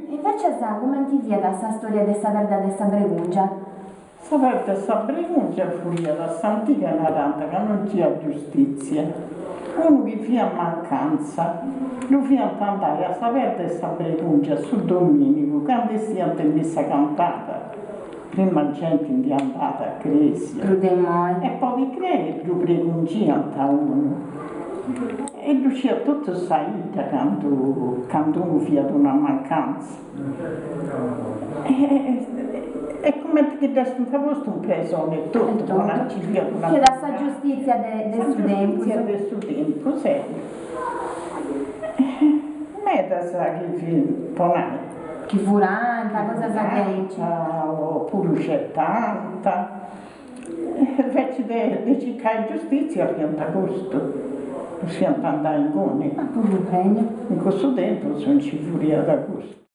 Invècias cumenti fiat sa stòria de sa perda de sa bregùngia? Sa perda 'e sa bregùngia furiat, a s'antiga narant ca no nc'iat giustìtzia, unu chi fiat mancantza ddu fiant andai a sa perda 'e sa bregùngia su domìnigu candu essiant de missa cantada, prima genti ndi andat a crèsia. Prus de immoi. E podit crei ddu pregungiant a unu. E ddu sciat totu sa 'idda candu candu unu fiat una mancantza. E cumenti chi dd'essint postu in presoni etotu, po nai nci fiat una. Fiat sa giustìtzia de su tempus. Sa giustìtzia de su tempus, e medas chi fiant, po nai. Chi furant, cosas diaici. Opuru scetant. Inveci de circai giustìtzia fiant custu, ddus fiant andai inguni. Apu cumprèndiu. In cussu tempus nci furiat custu.